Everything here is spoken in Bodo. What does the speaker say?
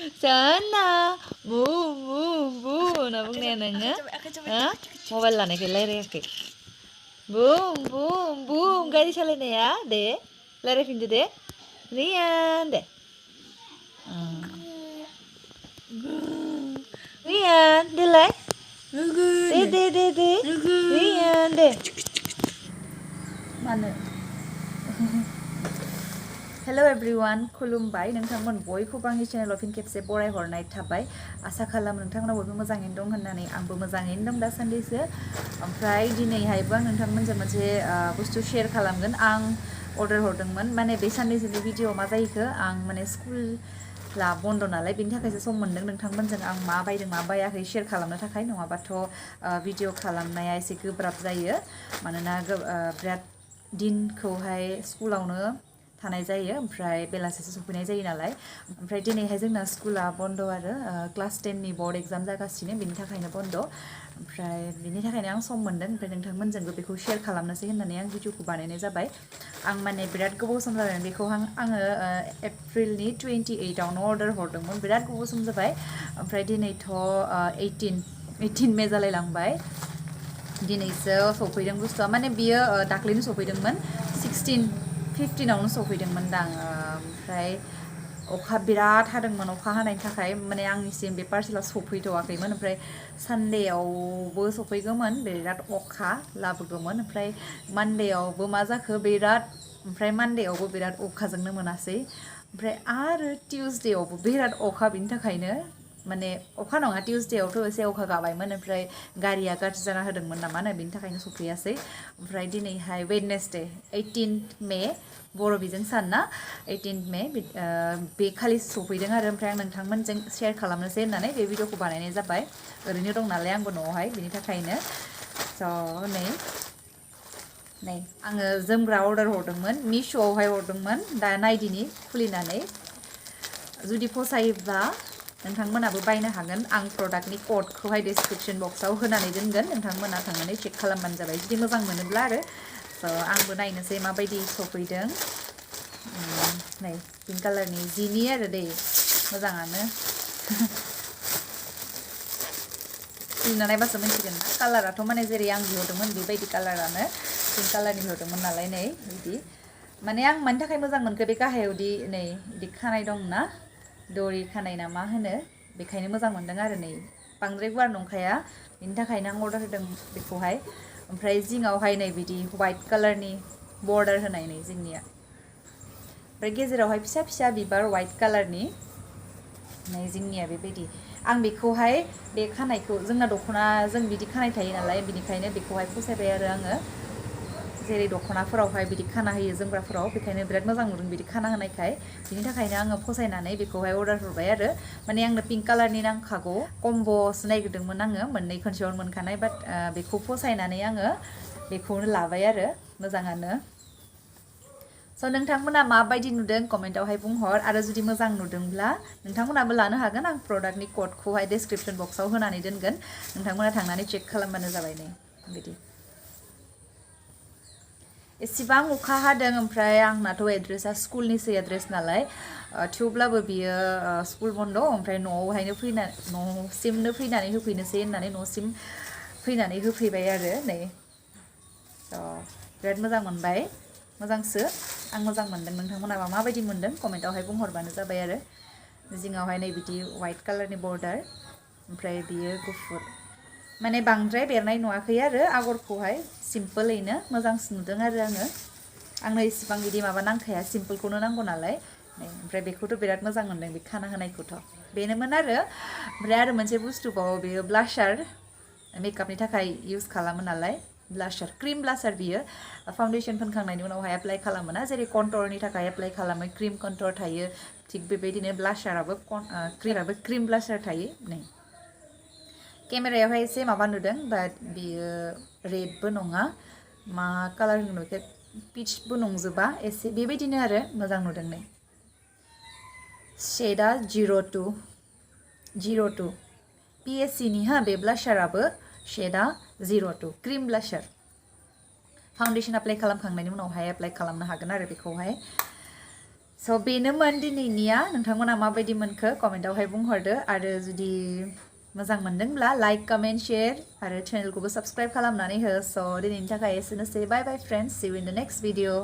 Sana bu bu होनना बुंनाया नोङो मबाइल लानायखाय रायलायाखै बुम बुम बुम गारि सालायनाया दे रायलायफिनदो दे रियान दे रियान देलाय दे रियान दे मानो हेलो एवरीवन खुलुमबाय नोंथांमोन बयखौबो आंनि चेनेलाव फिन खेबसे बरायहरनाय थाबाय आसा खालामो नोंथांमोना बयबो मोजाङैनो दं होननानै आंबो मोजाङैनो दं दासान्दिसो ओमफ्राय दिनैहायबो आं नोंथांमोनजों मोनसे बुस्थु शेयार खालामगोन आं अर्डार हरदोंमोन माने बे साननैसोनि भिडिअ मा जाहैखो आं माने स्कुला बन्द नालाय बेनि थाखायसो सम मोन्दों नोंथांमोनजों आं मा बायदों मा बायाखै शेयार खालामनो थाखाय नङाबाथ' भिडिअ खालामनाया एसे गोब्राब जायो मानोना बिराद दिनखौहाय स्कुलावनो थानाय जायो ओमफ्राय बेलासिसो सफैनाय जायो नालाय ओमफ्राय दिनैहाय जोंना स्कुला बन्द आरो क्लास 10 नि बोर्ड एग्जाम जागासिनो बेनि थाखायनो बन्द ओमफ्राय बेनि थाखायनो आं सम मोन्दों ओमफ्राय नोंथांमोनजोंबो बेखौ शेयार खालामनोसै होननानै आं भिडिअखौ बानायनाय जाबाय आं माने बिराद गोबाव सम जाबाय बेखौ आङो एप्रिलनि 28आवनो अर्डार हरदोंमोन बिराद गोबाव सम जाबाय ओमफ्राय दिनैथ' 18 मे जालायलांबाय दिनैसो सफैदों बुस्थुआ माने बियो दाख्लैनो सफैदोंमोन 15आवनो सफैदोंमोन दां ओमफ्राय अखा बिराद हादोंमोन अखा हानायनि थाखाय माने आंनिसिम बे पार्सेला सफैथ'वाखैमोन ओमफ्राय सानडेआवबो सफैगौमोन बिराद अखा लाबोगौमोन ओमफ्राय मानडेआवबो मा जाखो बिराद ओमफ्राय मानडेआवबो बिराद अखाजोंनो मोनासै ओमफ्राय आरो टिउसडेआवबो बिराद अखा बिनि थाखायनो माने अखा नङा टिउसडेआवथ' एसे अखा गाबायमोन ओमफ्राय गारिया गाज्रि जाना होदोंमोन नामानो बिनि थाखायनो सफैयासै ओमफ्राय दिनैहाय वेडनेसडे 18 मे बर' बिजों सान ना 18 मे बे खालि सफैदों आरो ओमफ्राय आं नोंथांमोनजों शेयार खालामनोसै होननानै बे भिडिअखौ बानायनाय जाबाय ओरैनो दं नालाय आंबो न'आवहाय बिनि थाखायनो स' नै आङो जोमग्रा अर्डार हरदोंमोन मिश'आवहाय हरदोंमोन दा नायदिनि खुलिनानै जुदि फसायोब्ला नोंथांमोनाबो बायनो हागोन आं प्रडाक्टनि क'डखौहाय डिसक्रिपसन बक्सआव होनानै दोनगोन नोंथांमोना थांनानै चेक खालामबानो जाबाय जुदि मोजां मोनोब्ला आरो स' आंबो नायनोसै माबायदि सफैदों नै पिंक कालारनि जिनि आरो दै मोजाङानो खुलिना नायबासो मिन्थिगोन ना कालाराथ' माने जेरै आं बिहरदोंमोन बेबायदि कालारानो पिंक कालारनि बिहरदोंमोन नालाय नै बिदि माने आं मानि थाखाय मोजां मोनखो बे गाहायावदि नै बिदि खानाय दं ना दरि खानाय ना मा होनो बेखायनो मोजां मोनदों आरो नै बांद्राय गुवार नंखाया बेनि थाखायनो आं अर्डार होदों बेखौहाय ओमफ्राय जिङावहाय नै बिदि वाइट कालारनि बर्डार होनाय नै जोंनिया ओमफ्राय गेजेरावहाय फिसा फिसा बिबार वाइट कालारनि नै जोंनिया बेबायदि आं बेखौहाय बे खानायखौ जोंना दख'ना जों बिदि खानाय थायो नालाय बिनिखायनो बेखौहाय फसायबाय आरो आङो जेरै दख'नाफोरावहाय बिदि खाना होयो जोमग्राफोराव बेखायनो बिराद मोजां नुदों बिदि खाना होनायखाय बिनि थाखायनो आङो फसायनानै बेखौहाय अर्डार हरबाय आरो माने आंनो पिंक कालारनि नांखागौ कम्ब'सो नायगिरदोंमोन आङो मोननै खनसेयावनो मोनखानाय बाट बेखौ फसायनानै आङो बेखौनो लाबाय आरो मोजाङानो स' नोंथांमोना माबायदि नुदों कमेन्टावहाय बुंहर आरो जुदि मोजां नुदोंब्ला नोंथांमोनाबो लानो हागोन आं प्रडाक्टनि क'डखौहाय डिसक्रिपसन बक्सआव होनानै दोनगोन नोंथांमोना थांनानै चेक खालामबानो जाबाय नै बिदि एसेबां अखा हादों ओमफ्राय आंनाथ' एड्रेसा स्कुलनिसो एड्रेस नालाय थेवब्लाबो बियो स्कुल बन्द ओमफ्राय न'आवहायनो न'सिमनो फैनानै होफैनोसै होननानै न'सिम फैनानै होफैबाय आरो नै बिराद मोजां मोनबाय मोजांसो आं मोजां मोनदों नोंथांमोनाबा माबायदि मोनदों कमेन्टावहाय बुंहरबानो जाबाय आरो जिङावहाय नै बिदि वाइट कालारनि बर्डार ओमफ्राय बियो गुफुर माने बांद्राय बेरनाय नुवाखै आरो आगरखौहाय सिम्पोलैनो मोजांसो नुदों आरो आंनो इसिबां बिदि माबा नांखाया सिम्पोलखौनो नांगौ नालाय ओमफ्राय बेखौथ' बिराद मोजां मोनदों बे खाना होनायखौथ' बेनोमोन आरो ओमफ्राय आरो मोनसे बुस्थुबाव बेयो ब्लाशार मेकआपनि थाखाय इउज खालामो नालाय ब्लाशार क्रिम ब्लाशार बियो फाउन्डेसन फोनखांनायनि उनावहाय एप्लाइ खालामो ना जेरै कन्टरनि थाखाय एप्लाइ खालामो क्रिम कन्टर थायो थिग बेबायदिनो ब्लाशाराबो क्रिम ब्लाशार थायो नै केमेरायावहाय एसे माबा नुदों बाट बियो रेडबो नङा मा कालार होनो बेखौ पिचबो नंजोबा एसे बेबायदिनो आरो मोजां नुदों नै शेडआ 02 PSCनि बे ब्लाशाराबो शेडआ 02 क्रिम ब्लाशार फाउन्डेसन एप्लाइ खालामखांनायनि उनावहाय एप्लाइ खालामनो हागोन आरो बेखौहाय स' बेनोमोन दिनैनिया नोंथांमोना माबायदि मोनखो कमेन्टावहाय बुंहरदो आरो जुदि मोजां मोनदोंब्ला लाइक कमेन्ट शेयार आरो चेनेलखौबो साबस्क्राइब खालामनानै हो स' दिनैनि थाखाय एसेनोसै बाय बाय friends see you in the next video